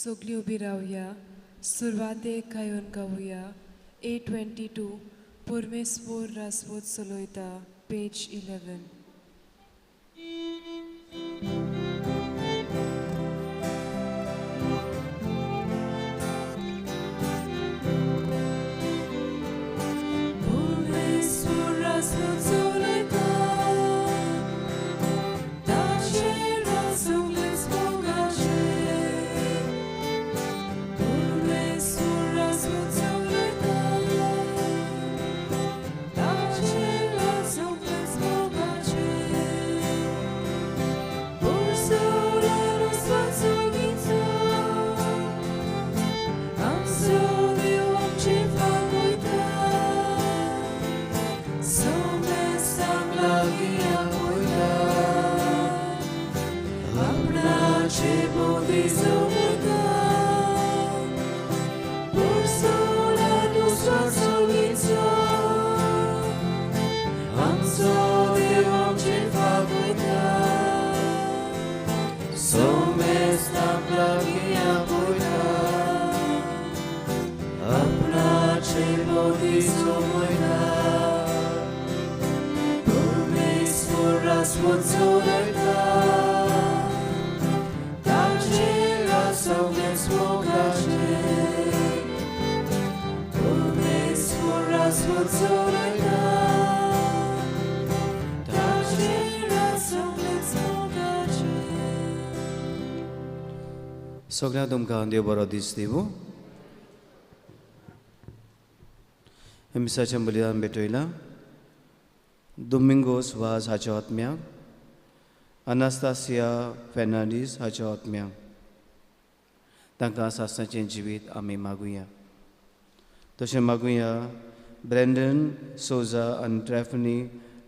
सगळीं उबी रावया. सुरवातेक गायोन गावया 822 परमेश्वर रासवत चलयता, पेज 11. परमेश्वर रासवत चलयता, सगळ्या तुमकां देव बरो दीस दिवं. मिसाच्या बलिदान भेटयलां दोमिंगोस वाज हाच्या आत्म्याक, अनास्तासिया फेर्नांडीस हाच्या आत्म्याक, तांकां सासणाचें जिवीत आमी मागुया. तशें मागुया ब्रँडन सोजा आनी ट्रॅफनी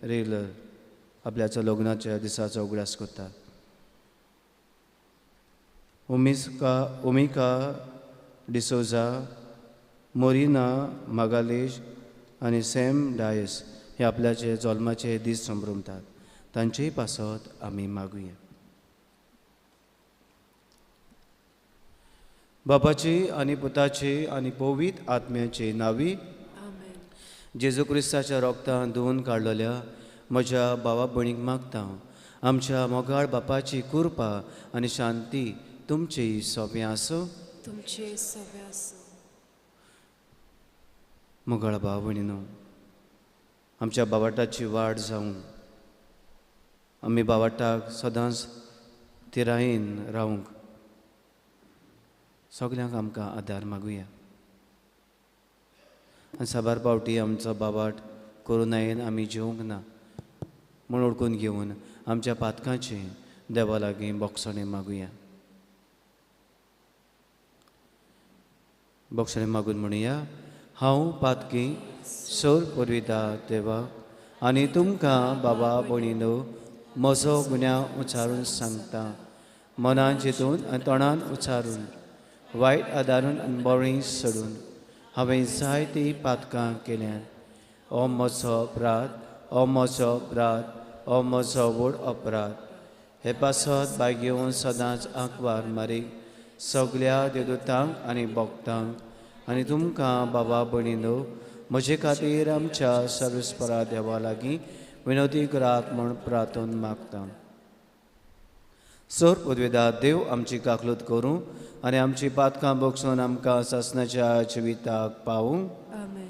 रेलर आपल्याच्या लग्नाच्या दिसाचो उगडास करता. ओमिका डिसोजा, मोरिना मागालेश आनी सॅम डायस हे आपल्याचे जल्माचे दीस संभ्रमतात, तांचेय पासत आमी मागुया. बापाची आनी पुताची आनी पवित्र आत्म्याचे नांवी, जेजू क्रिस्ताच्या रोगतान धुवून काडलेल्या म्हज्या भावा भयणीक मागता, आमच्या मोगाळ बापाची कृपा आनी शांती तुमचेय सोंपें आसूं. तुमचेय सोंपें आसूं. मोगाळ भाव भयणीनो, आमच्या बावाटाची वाड जावं, आमी बावाटाक सदांच थिरायेन रावंक सगल्यांक आमकां आदार मागुया. आनी साबार पावटी आमचो बावाट करुणायेन आमी जेवंक ना म्हूण ओळखून घेवन आमच्या पातकांचें देवा लागीं बोगसणें मागुया. बोगसणें मागून म्हणुया, हांव पातकी सोर पुरविता देवा आनी तुमकां बाबा भयणीनो म्हजो गुन्यांव उच्चारून सांगता, मनान चिंतून आनी तोंडान उच्चारून, वायट आदारून आनी बळी सोडून हांवें जायतीं पातकां केल्यात. हो म्हजो अपराध, हो म्हजो अपराध, हो म्हजो व्हड अपराध. हे पासत भाग्योवन सदांच आंकवार मारीक सगल्या देवदूतांक आनी भक्तांक आनी तुमकां बाबा भयणीनो म्हजे खातीर आमच्या सर्वेस्परा देवा लागीं विनोदी करात म्हूण प्रार्थना मागता. सोर पदवेदा देव आमची काकलूत करूं आनी आमची पातकां बगसून आमकां सासणाच्या जिविताक पावूं. आमेन.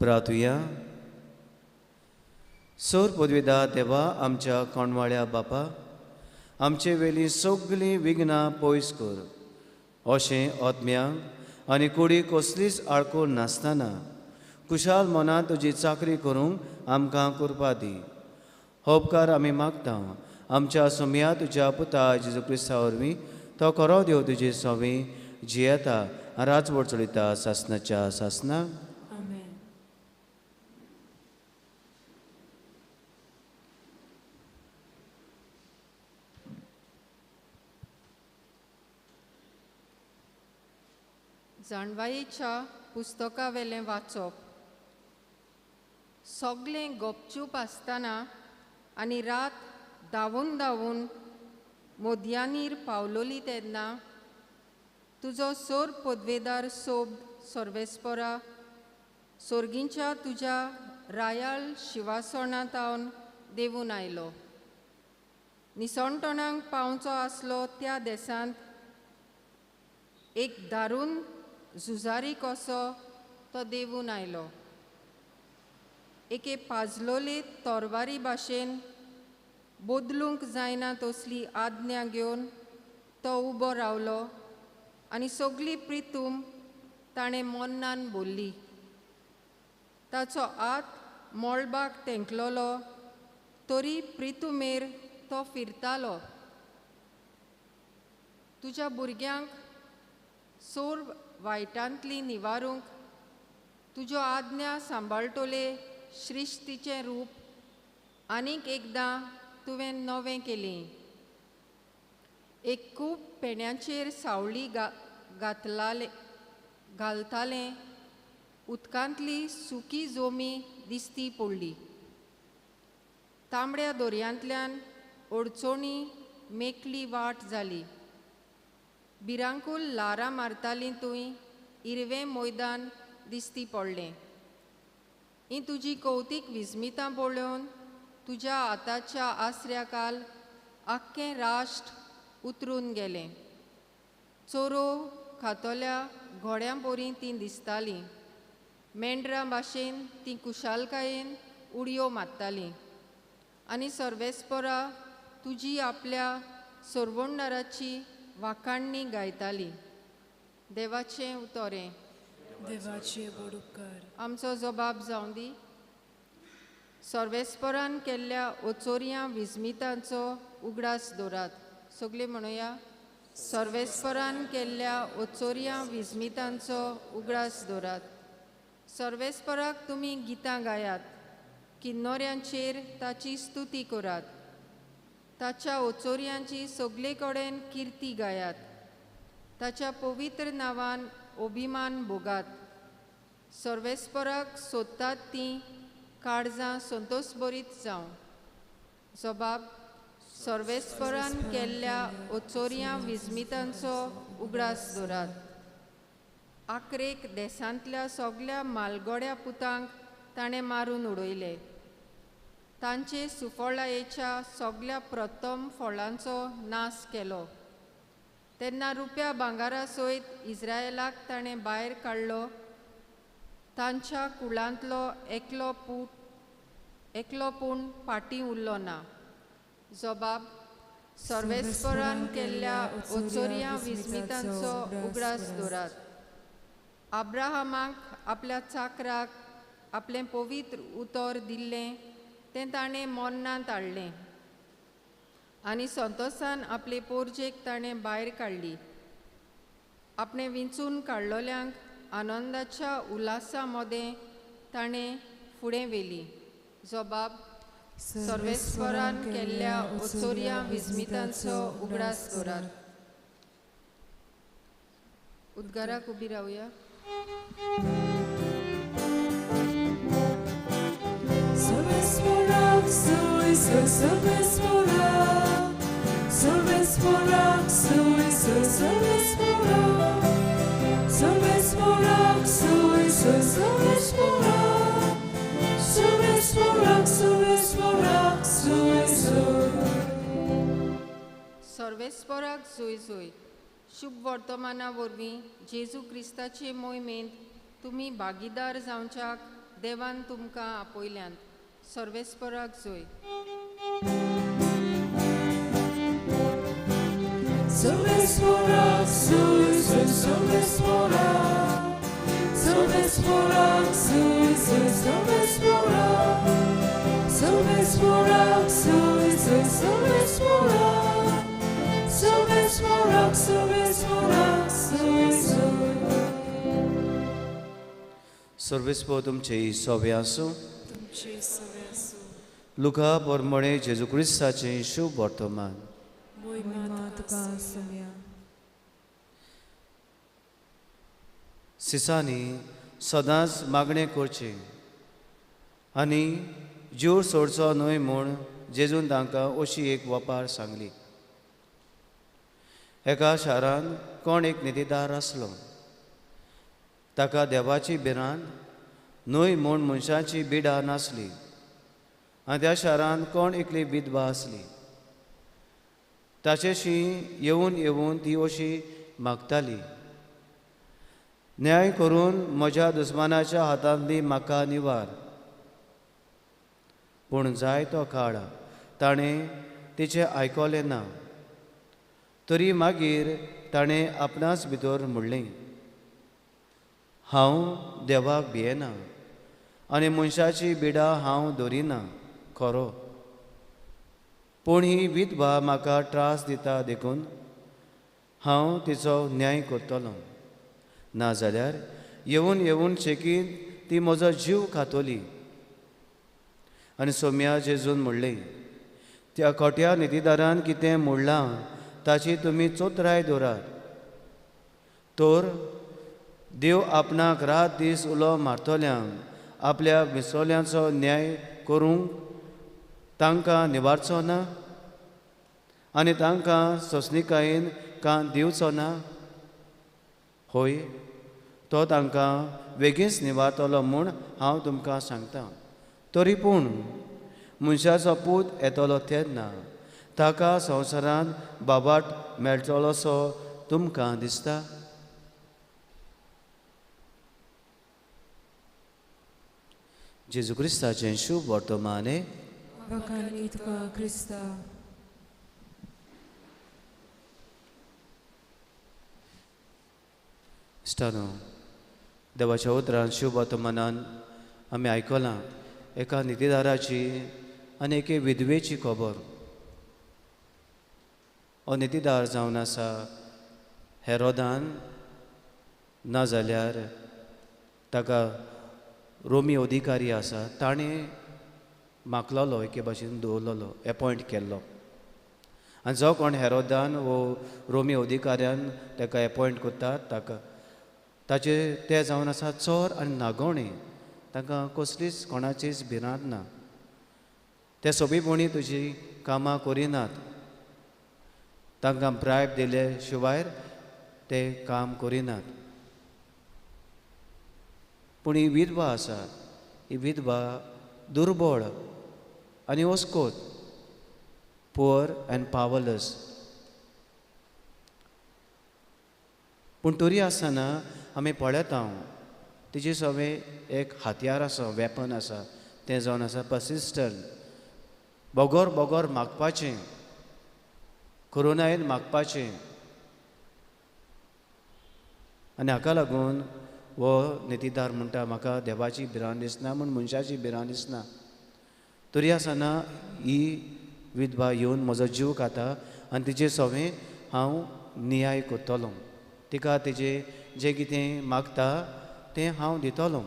प्रार्थुया. सोर पदवेदा देवा आमच्या कोणवाळ्या बापा, आमचे वेलीं सगळीं विघ्नां पयस कर. अशें आत्म्यांक आनी कुडी कसलीच आडखळ नासतना कुशाल मनान तुजी चाकरी करूंक आमकां कृपा दी. हो उपकार आमी मागता आमच्या सोम्या तुज्या पुता जेजू क्रिस्ता वरवीं, तो खरो देव तुजे सवी जियेता राजवट चलयता सासनाच्या सासना. आमेन. जाणवायेच्या पुस्तकावेलें वाचप. सगळें गपचूप आसतना आनी रात धांवून धांवून मोदयानीर पावलोली तेन्ना तुजो सोर पदवेदार सोब सर्वेस्परा सोर्गींच्या तुज्या रायाल शिवासणांतावन देवून आयलो. निसणटणांक पावचो आसलो त्या देसांत एक दारून झुजारी कसो तो देवून आयलो. एके पाजलोले तोरवारी भाशेन बदलूंक जायना तसली आज्ञा घेवन तो उबो रावलो आनी सगली प्रितूम ताणें मोन्नान बोल्ली. ताचो हात मळबाक तेंकलोलो तरी प्रितुमेर तो फिरतालो. तुज्या भुरग्यांक सोर वायटांतली निवारूंक तुज्यो आज्ञा सांबाळटले श्रिश्टीचें रूप आनीक एकदां तुवें नवें केलें. एक खूब पेण्याचेर सावळी घालतालें उदकांतली सुकी जोमी दिसती पडली. तांबड्या दोरयांतल्यान अडचणी मेकली वाट जाली. भिरांकूल ल्हारां मारतालीं तुंय हिरवें मैदान दिसती पडलें. ही तुजी कौतीक विस्मितां पळोवन तुज्या हाताच्या आसऱ्या काल आख्खें राष्ट्र उतरून गेलें. चोरो खातोल्या घोड्यां परी तीं दिसतालीं. मेंढरां भाशेन तीं कुशालकायेन उडयो मारतालीं. आनी सर्वेस्परा तुजी आपल्या सोरवणदाराची वाखाणणी गायताली. देवाचें उतोरें. देवाचे व्हड उपकार. आमचो जबाब जावं दी. सर्वेस्परान केल्ल्या ओचोरयां विस्मितांचो उगडास दवरात. सगळे म्हणुया, सर्वेस्परान केल्ल्या ओचोरयां विस्मितांचो उगडास दवरात. सर्वेस्पराक तुमी गितां गायात, किन्नोऱ्यांचेर ताची स्तुती करात, ताच्या ओचोरयांची सगळे कडेन किर्ती गायात, ताच्या पवित्र नांवान अभिमान भोगात. सर्वेस्पराक सोदतात तीं काळजां संतोशभरीत जावं. जबाब सर्वेस्परान केल्ल्या ओचोरयां विस्मितांचो उगडास दवरात. आक्रेक देसांतल्या सगल्या मालगोड्या पुतांक ताणें मारून उडयले. तांचे सुफळायेच्या सगल्या प्रथम फळांचो नाश केलो. तेन्ना रुप्या भांगरा सयत इस्रायलाक ताणें भायर काडलो. तांच्या कुळांतलो एकलो पूण फाटीं उरलो ना. जबाब सर्वेस्परान केल्ल्या ओचोरयां विस्मितांचो उगडास दवरात. अब्राहमाक आपल्या चाकराक आपलें पवित्र उतर दिल्लें तें ताणें मोन्नांत हाडलें आनी संतोसान आपले पोरजेक ताणें भायर काडली. आपणें विंचून काडलोल्यांक आनंदाच्या उल्हासा मदें ताणें फुडें व्हेली. जबाब सर्वेस्परान केल्ल्या ओचोरयां विस्मितांचो उगडास दवरात. उद्गाराक उबी रावया. सर्वेस्पराक सोय सोय सर्वेस्पराक, सर्वेस्पराक सोय सोय सर्वेस्पराक, सर्वेस्पराक सोय सोय सर्वेस्पराक, सर्वेस्पराक सर्वेस्पराक सोय सोय. सर्वेस्पराक जोय जोय. शुभ वर्तमाना वरवीं जेजू क्रिस्ताचे मोहिमेंत तुमी भागीदार जावच्याक देवान तुमकां आपयल्यांत. सर्वेस्पराक जोय. Soubesporak, soy, soy, soubesporak. Soubesporak, soy, soy, soubesporak. Soubesporak, soy, soy, soubesporak. Soubesporak, soubesporak, soy, soy. सर्वेस्पो तुमचे सोबे आसूं. तुमचे सवे आसूं. लुका पोरमणे जेजू क्रिस्ताचें शुभ वर्तमान. मोहिमा तुका सोम्या. सिसांनी सदांच मागणें करचें आनी जीव सोडचो न्हय म्हूण जेजून तांकां अशी एक वपार सांगली. एका शारांत कोण एक नितीदार आसलो. ताका देवाची भिरांत न्हय म्हूण मनशाची बिडा नासली आनी त्या शारांत कोण एकली विधवा आसली. ताचेशी येवन येवन ती अशी मागताली, न्याय करून म्हज्या दुस्मानाच्या हातांतली म्हाका निवार. पूण जायतो काळ ताणें तिचें आयकलें ना. तरी मागीर ताणें आपणाच भितर म्हणलें, हांव देवाक भियेना आनी मनशाची बिडा हांव दवरिना खरो, पूण ही विधवा म्हाका त्रास दिता देखून हांव तिचो न्याय करतलो, नाजाल्यार येवन येवन शेकीन ती म्हजो जीव खातली. आनी सोम्या जेजून म्हणलें, त्या खोट्या नितीदारान कितें म्हणलां ताची तुमी चोत्राय दवरात. तर देव आपणाक रात दीस उलो मारतल्यांक आपल्या विसोल्यांचो न्याय करूंक तांकां निवारचो ना आनी तांकां सोंसणिकायेन कान दिवचो ना? होय, तो तांकां वेगींच निवारतलो म्हूण हांव तुमकां सांगता. तरी पूण मनशाचो पूत येतलो तेन्ना ताका संवसारांत बाबाट मेळटलोसो तुमकां दिसता? जेजू क्रिस्ताचें शुभ वर्तमान. वखाणी तुका क्रिस्ता. इश्टानो, देवाच्या उतरान शुभ वर्तमानान आमी आयकलां एका नितीदाराची आनी एके विधवेची खबर. हो नितीदार जावन आसा हेरोदान, नाजाल्यार ताका रोमी अधिकारी आसा ताणें मागलोलो, एके भाशेन दवरलोलो, एपॉयंट केल्लो. आनी जो कोण हेरोदान वो रोमी अधिकाऱ्यान ताका एपॉयंट करतात ताका ताचे ते जावन आसा चोर आनी नागोवणे. तांकां कसलीच कोणाचीच भिरांत ना. ते सोबीपणी तुजी कामां करिनात. तांकां ब्रायब दिले शिवाय ते काम करिनात. पूण ही विधवा आसा, ही विधवा दुर्बळ आनी ओस्कोत, पुअर एंड पावरलेस. पूण तरी आसतना आमी पळयता तिचे सगळें एक हत्यार आसा, वेपन आसा, तें जावन आसा पर्सिस्टंट, बगर बगर मागपाचें, कोरोनायन मागपाचें. आनी हाका लागून हो नितीदार म्हणटा म्हाका देवाची भिरांत दिसना म्हूण मनशाची भिरांत दिसना, तरी आसतना ही विधवा येवन म्हजो जीव खाता आनी तिचे सवें हांव नियाय करतलो, तिका तिजें जें कितें मागता तें हांव दितलो.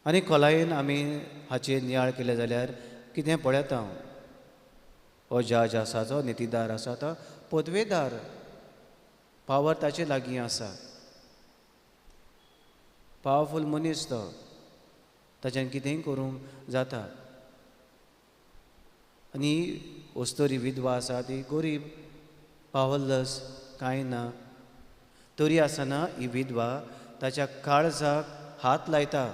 आनी खोलायेन आमी हाचेर नियाळ केले जाल्यार कितें पळयता, हो जज आसा, जो नितीदार आसा, तो पदवेदार, पावर ताचे लागीं आसा, पावरफूल मनीस तो, ताच्यान कितेंय करूंक जाता. आनी अस्तोरी विधवा आसा ती गरीब, पावरलेस, कांय ना, तरी आसतना ही विधवा ताच्या काळजाक हात लायता,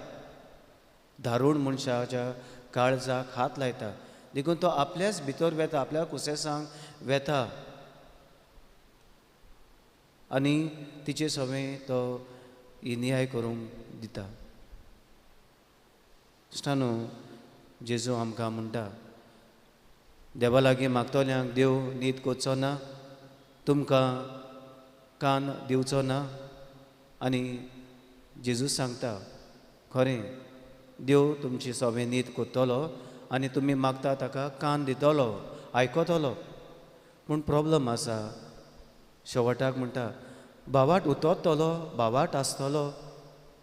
धारूण मनशाच्या काळजाक हात लायता. देखून तो आपल्याच भितर वेता, आपल्या कुसेसांक वेता आनी तिचे सवें तो न्याय करूंक दिता. इश्टानो, जेजू आमकां म्हणटा देवा लागीं मागतल्यांक देव नीत करचो ना, तुमकां कान दिवचो ना. आनी जेजू सांगता खरें देव तुमची सगळें नीत करतलो आनी तुमी मागता ताका कान दितलो, आयकतलो. पूण प्रोब्लम आसा, शेवटाक म्हणटा भावाट उतरतलो, भावाट आसतलो,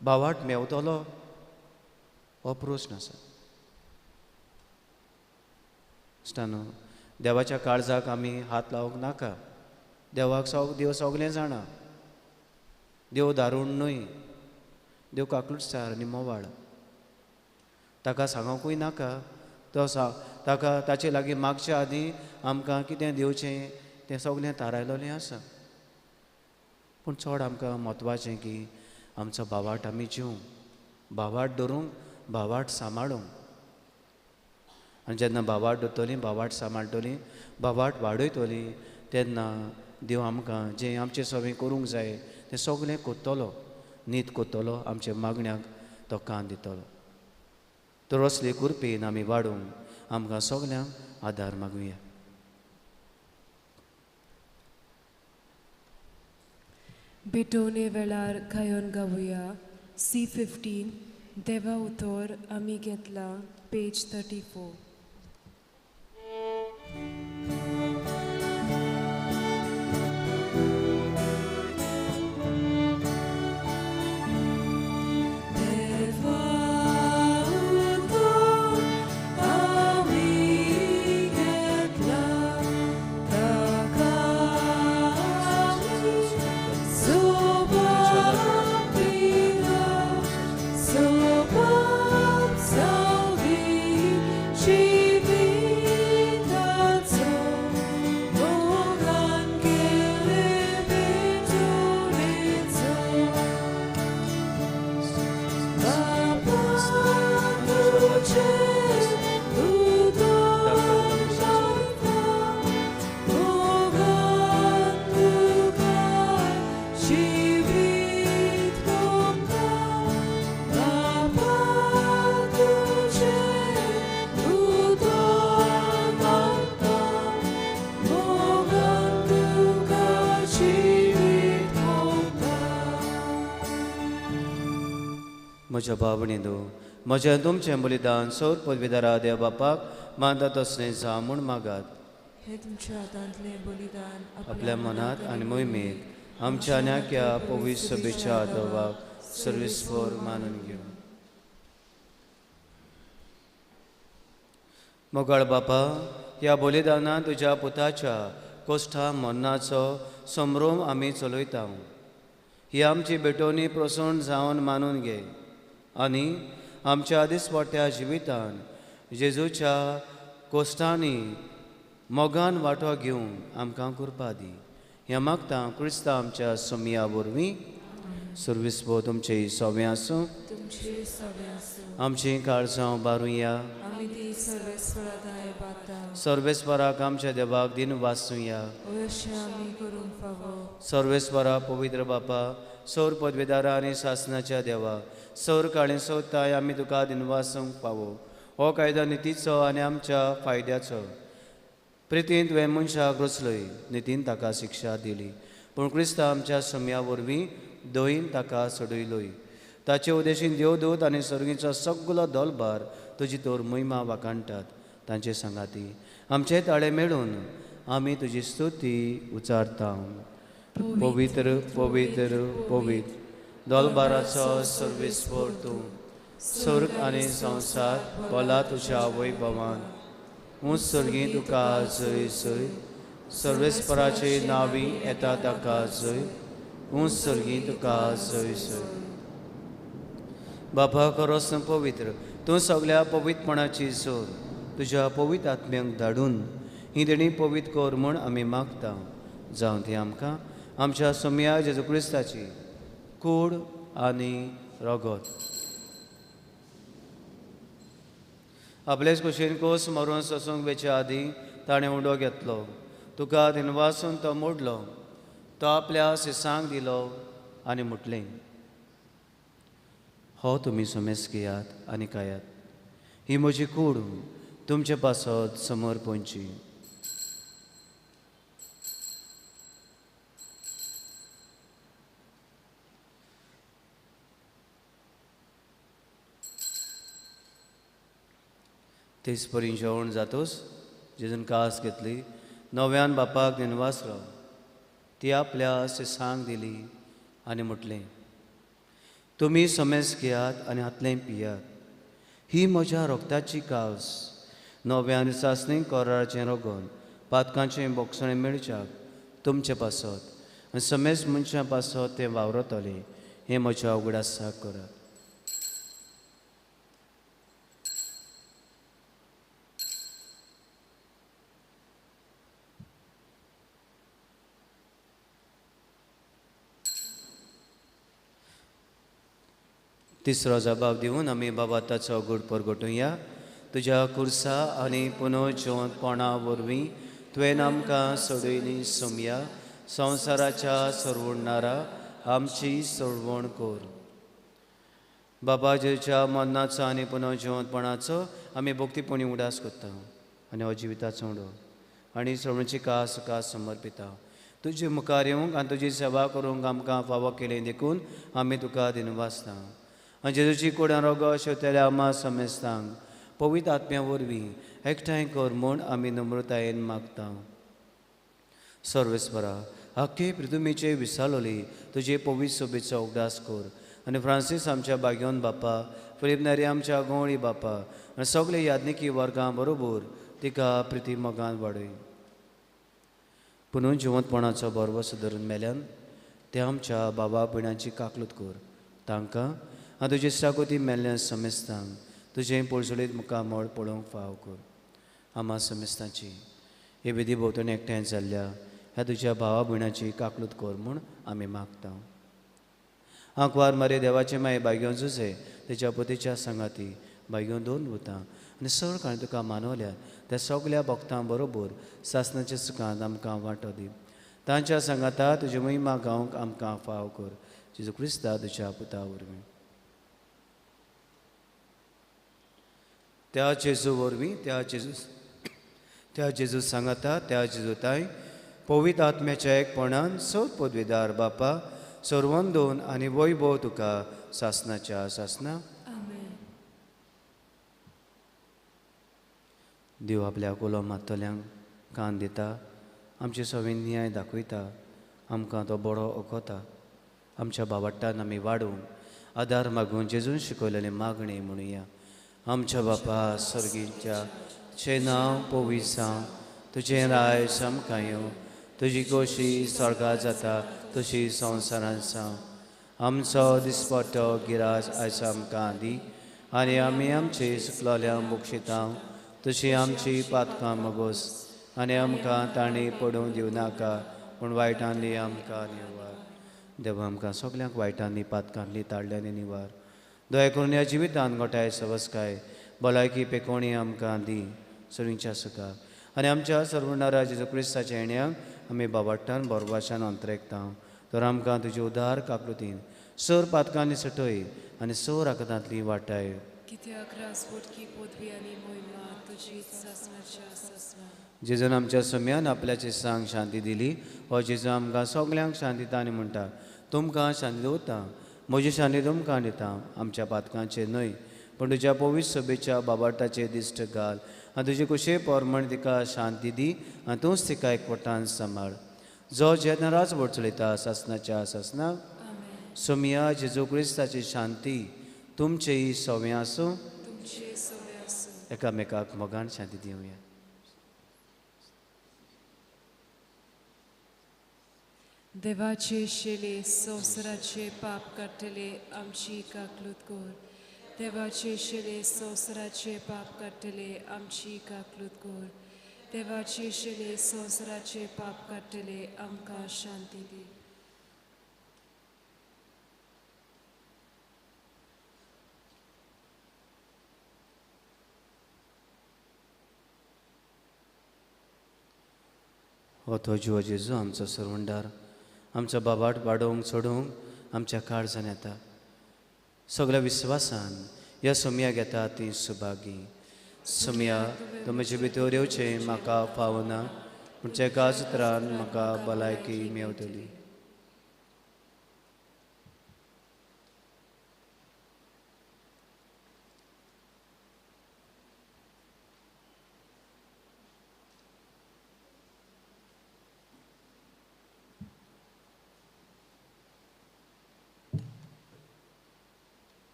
भावाट मेवतलो, हो प्रस्न आसा. इश्टानो, देवाच्या काळजाक आमी हात लावंक नाका. देवाक देव सगळें जाणा, देव दारूण न्हय, देव काकलूटसार आनी मोवाळ. ताका सांगूंकूय नाका, तो ताका ताचे लागीं मागच्या आदीं आमकां कितें दिवचें तें सगळें थारायलेलें आसा. पूण चड आमकां म्हत्वाचें की आमचो भावाट आमी जिवंक, भावाट धरूंक, भावाट सांबाळूंक. आनी जेन्ना भावाट धरतलीं, भावाट सांबाळटलीं, भावाट वाडयतलीं, तेन्ना देव आमकां जें आमचें सगळें करूंक जाय तें सगळें करतलो, नीत करतलो, आमच्या मागण्याक तो कान दितलो. तर असले कृपेन आमी वाडूंक आमकां सगल्यांक आदार मागुया. भेटवणे वेळार गायन गावया C15 देवा उतर आमी घेतला, पेज 34. म्हज्या भावणींनो, म्हजें तुमचें बलिदान सौर पदवीदारा देव बापाक मानता तसलें जावं म्हूण मागात. हे तुमच्या हातांतलें बलिदान आपल्या मनांत आनी मोहिमेंत आमच्या नाक्या पवित्र सभेच्या देवाक सर्वेस्पर मानून घेवं. मोगाळ बापा, ह्या बलिदानान तुज्या पुताच्या कोश्टा मरणाचो संभ्रम आमी चलयता. ही आमची भेटवणी प्रसन्न जावन मानून घे आनी आमच्या दिसपट्ट्या जिवितान जेजूच्या कोश्टांनी मोगान वांटो घेवन आमकां कृपा दी. ह्या मागता क्रिस्ता आमच्या सोमया वरवीं. सर्वेस्पर तुमचें सवें आसूं, आमचीं काळजां बारुया, सर्वेस्पराक आमच्या देवाक दिन वाचुया. सर्वेस्परा पवित्र बापा, सौर पदवेदारा आनी सासनाच्या देवा, सौर काळें सोदताय आमी तुका दिनवासूंक पावो. हो कायदो नितीचो आनी आमच्या फायद्याचो. प्रितीन तुवें मनशाक रचलोय, नितीन ताका शिक्षा दिली, पूण क्रिस्ता आमच्या सम्या वरवीं दयेन ताका सोडयलोय. ताचे उद्देशीन देवदूत आनी सर्गीचो सगलो दलभार तुजी तोर महिमा वाखाणटात. तांचे सांगाती आमचे ताळे मेळून आमी तुजी स्तुती उचारता. पवित्र पवित्र पवित्र दलभाराचो सर्वेस्पर तूं, स्वर्ग आनी संवसार भोला तुज्या वैभवान. ऊंच सर्गी तुका जय जय, सर्वेस्पराचे नांवी येता ताका जय, ऊंच सर्गी तुका जय जय. बापा खरोच पवित्र तूं सगल्या पवित्रपणाची जोर, तुज्या पवित्र आत्म्यांक धाडून ही देणी पवित्र कर म्हूण आमी मागता. जावं ती आमकां आमच्या सोमया जेजू क्रिस्ताची कूड आनी रगत. आपलेच कुशीन कोस मरून सोसूंक वेच्या आदीं ताणें उडो घेतलो, तुका दिनवासून तो मोडलो, तो आपल्या सिसांक दिलो आनी म्हटलें, हो तुमी समेस घेयात आनी खायात, ही म्हजी कूड तुमचे पासत समर्पणची. तेच परी जेवण जातोच जेजून कास घेतली, नव्यान बापाक दिनवासलो, ती आपल्या शिसांक दिली आनी म्हटलें, तुमी समेस घेयात आनी हातलें पियात, ही म्हज्या रोगताची कास, नव्यान सासणी कराराचें रोगोन पातकांचें बोगसणें मेळच्याक तुमचे पासत आनी समेस मनशां पासत तें वावरतलें, हें म्हज्या उगडासाक करात. तिसरो जबाब दिवन आमी बाबा ताचो गूड परगटुया. तुज्या कुर्सा आनी पुनर्जिवंतपणा वरवीं तुवें आमकां सोडयली सोमया, संवसाराच्या सोडवणारा आमची सोडवण कर. बाबा जेजूच्या मरणाचो आनी पुनर्जिवंतपणाचो आमी भक्तीपणी उडास करता आनी हो जिविताचो उडो आनी सोडवणची कास कास समर्पिता. तुजे मुखार येवंक आनी तुजी सेवा करूंक आमकां फावो केली देखून आमी तुका दिनवासता. आनी जेजूची कुडां रोगो शेवतेल्या आमा समेस्तांक पवित्र आत्म्या वरवीं एकठांय कर म्हूण आमी नम्रतायेन मागता. सर्वेस्परा, आख्खे पृथुमीचे विसालोली तुजे पवित्र सोबेचो उगडास कर आनी फ्रांसीस आमच्या बाग्योन बापा, फिलीप नेरी आमच्या गवळी बापा आनी सगळे याज्ञिकी वर्गां बरोबर तिका प्रिती मोगान वाडय. पुनून जिवंतपणाचो भरवंसो धरून मेल्यान ते आमच्या बाबा भयणांची काकलूत कर, तांकां आनी तुजे सागोती मेल्ल्या समेस्तांक तुजें पोळसोळीत मुखामळ पळोवंक फाव कर. आमा समेस्तांची हे विधी भोंवतणी एकठांय जाल्ल्या ह्या तुज्या भावा भयणाची काकलूत कर म्हूण आमी मागता. आंकवार मारे देवाचे माये बागयोन जुजे तेच्या पतीच्या सांगाती बागयोन दोन भुतां आनी सर कांय तुका मानवल्या त्या सगल्या भक्तां बरोबर सासणाच्या सुखांत आमकां वांटो दी. तांच्या सांगाता तुजी महिमा गावंक आमकां फाव कर. जेजू क्रिस्ता तुज्या पुता वरवीं. त्या जेजू वरवीं, त्या जेजू सांगाता, त्या जेजू ताय पवित्र आत्म्याच्या एकपणान सर पदवीदार बापा सर्वंदोन आनी वैभव तुका सासनाच्या सासना. देव आपल्या उलो मारतल्यांक कान दिता, आमचे सगळे न्याय दाखयता, आमकां तो बरो ओखता. आमच्या बाबाट्टान आमी वाडूंक आदार मागून जेजून शिकयलेली मागणी म्हणुया. आमच्या बापा सर्गीच्या, तुजें नांव पवित्र जावं, तुजें राज आमकां येवं, तुजी खोशी स्वर्गात जाता तशी संवसारांत जावं. आमचो दिसपट्टो गिराज आयज आमकां दी आनी आमी आमचे सुकलोल्या बक्षिता तशी आमची पातकां मगोस आनी आमकां तांणी पडूंक दिवं नाका, पूण वायटांनी आमकां निवार. देवा आमकां सगल्यांक वायटांनी पातकांनी ताडल्यांनी निवार. दया करून ह्या जिवितान गोठाय सवस्काय भलायकी पेकोणी आमकां दी सरींच्या सुखाक आनी आमच्या सर्वणारा जेजू क्रिस्ताच्या येण्याक आमी बाबाट्टान बोरवाशान अंतरेकता. तर आमकां तुजे उदार काकृतीन सर पातकांनी सटय आनी सर आकतांतली वाटाय. जेजून आमच्या सम्यान आपल्याचे सांग शांती दिली. हो जेजू आमकां सगल्यांक शांती दिता आनी म्हणटा, तुमकां शांती दवरता, म्हजी शांती तुमकां दिता, आमच्या पातकांचे न्हय पूण तुज्या पवित्र सभेच्या बाबाटाचे दिश्ट घाल आनी तुजे कुशे पोरमण तिका शांती दी आनी तूंच तिका एकवटान सांबाळ. जो जेन्ना राज व्हड चलयता सासनाच्या सासना. सोमिया जेजू क्रिस्ताची शांती तुमचेय सवें आसूं. एकामेकाक मोगान शांती दिवया. देवाचे शेले संवसाराचे पाप काडटले आमची काकलूत कर. देवाचे शेले संवसाराचे पाप काडटले आमची काकलूत कर. देवाचे शेले संवसाराचे पाप काडटले आमकां शांती दी. हो तो जिवा जेजू आमचो सरवंडार, आमचो बाबाट वाडोवंक चडोवंक आमच्या काळजान येता. सगळ्या विस्वासान ह्या सोमया घेता ती सुभागी. सोमया तुमचे भितर येवचें म्हाका फावना, पूण एकाच उतरान म्हाका भलायकी मेवतली.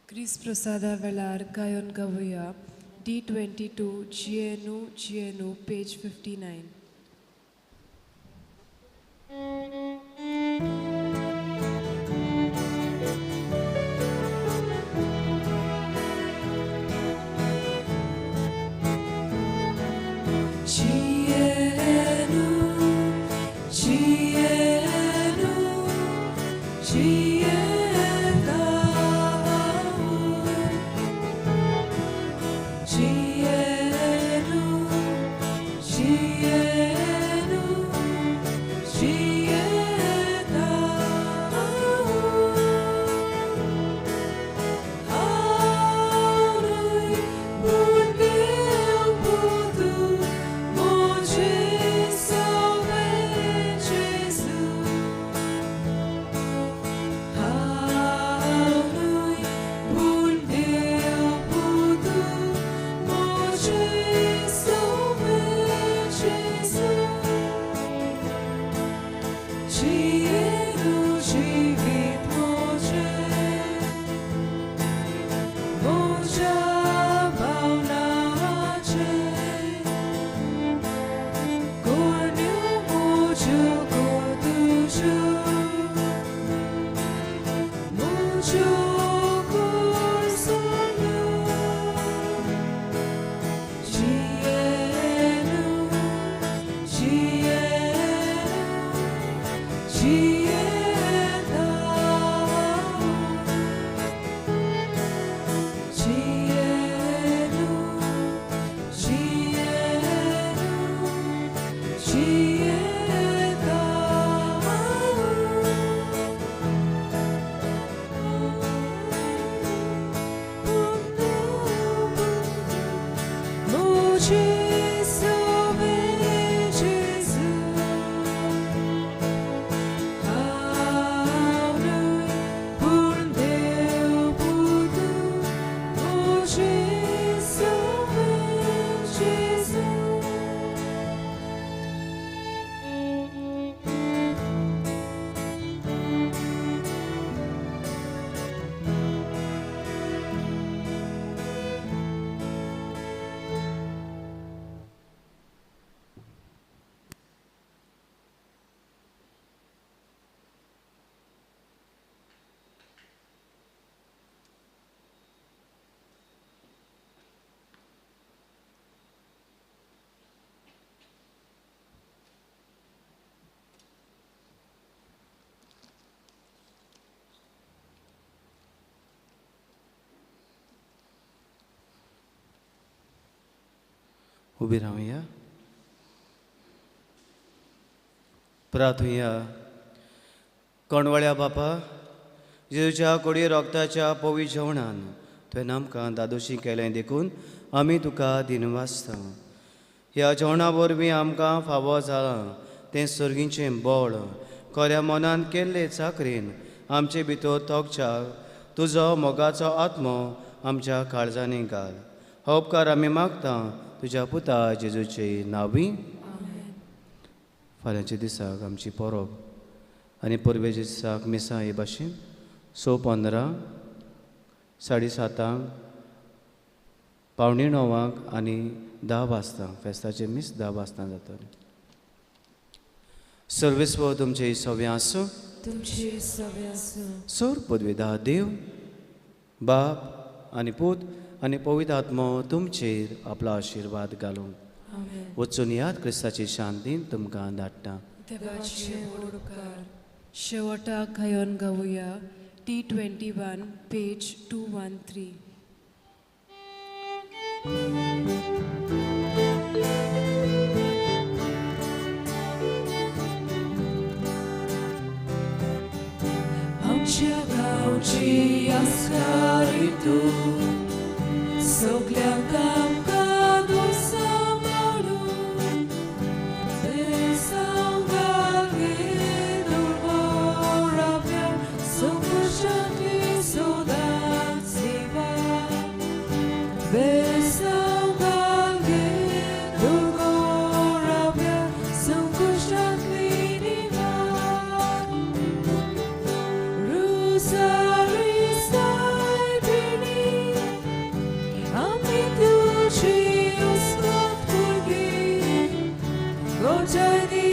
क्रिस्त प्रसादा वेळार गायन गावया D22 जियेनु जियेनु पेज 59. जियेनु जियेनु जियेता जियेनु जियेनु जियेता हांवूय पूण देव पुतू म्हजें सवे जेजू हांवूय पूण देव पुतू म्हजें सवे जेजू जियेनु जिवीत म्हजें म्हज्या भावनाचें कोण्यो म्हज्यो तुज्यो म्हज्यो कोसळ्यो जियेनु जियेनु जियेता जियेनु जियेनु जियेता म्हजें सवे जेजू हांवूय पूण देव पुतू म्हजें सवे जेजू. उबी रावया, प्रार्थुया. कोणवळ्या बापा, जेजूच्या कोडी रोगताच्या पवी जेवणान तुवें आमकां दादोशी केलें देखून आमी तुका दिनवासता. ह्या जेवणा वरवीं आमकां फावो जालां तें सर्गीचें बळ खऱ्या मनान केल्ले चाकरीन आमचे भितर तोगच्याक तुजो मोगाचो आत्मो आमच्या काळजांनी घाल. हो उपकार आमी मागता तुज्या पुता जेजूचे नांवी. फाल्यांच्या दिसाक आमची परब आनी परबेच्या दिसाक मिसां हे भाशेन 6:15, 7:30, 8:45 आनी 10 वाजता फेस्ताचें मीस 10 वाजता जातलें. सर्वेस्व तुमचे सव्या आसूं. तुमचे सवे आसूं. सोर पदवेदा देव बाप आनी पूत आनी पवित्र आत्मो तुमचेर आपलो आशिर्वाद घालूं. आमेन. वचून याद क्रिस्ताची शांतीन तुमकां धाडटा. देवाचे व्हड उपकार. शेवटाक गायन गावया T21 page 213. आमच्या गांवची आस्कारी तूं सगल्यांक आमकां तूं सांबाळून Go to the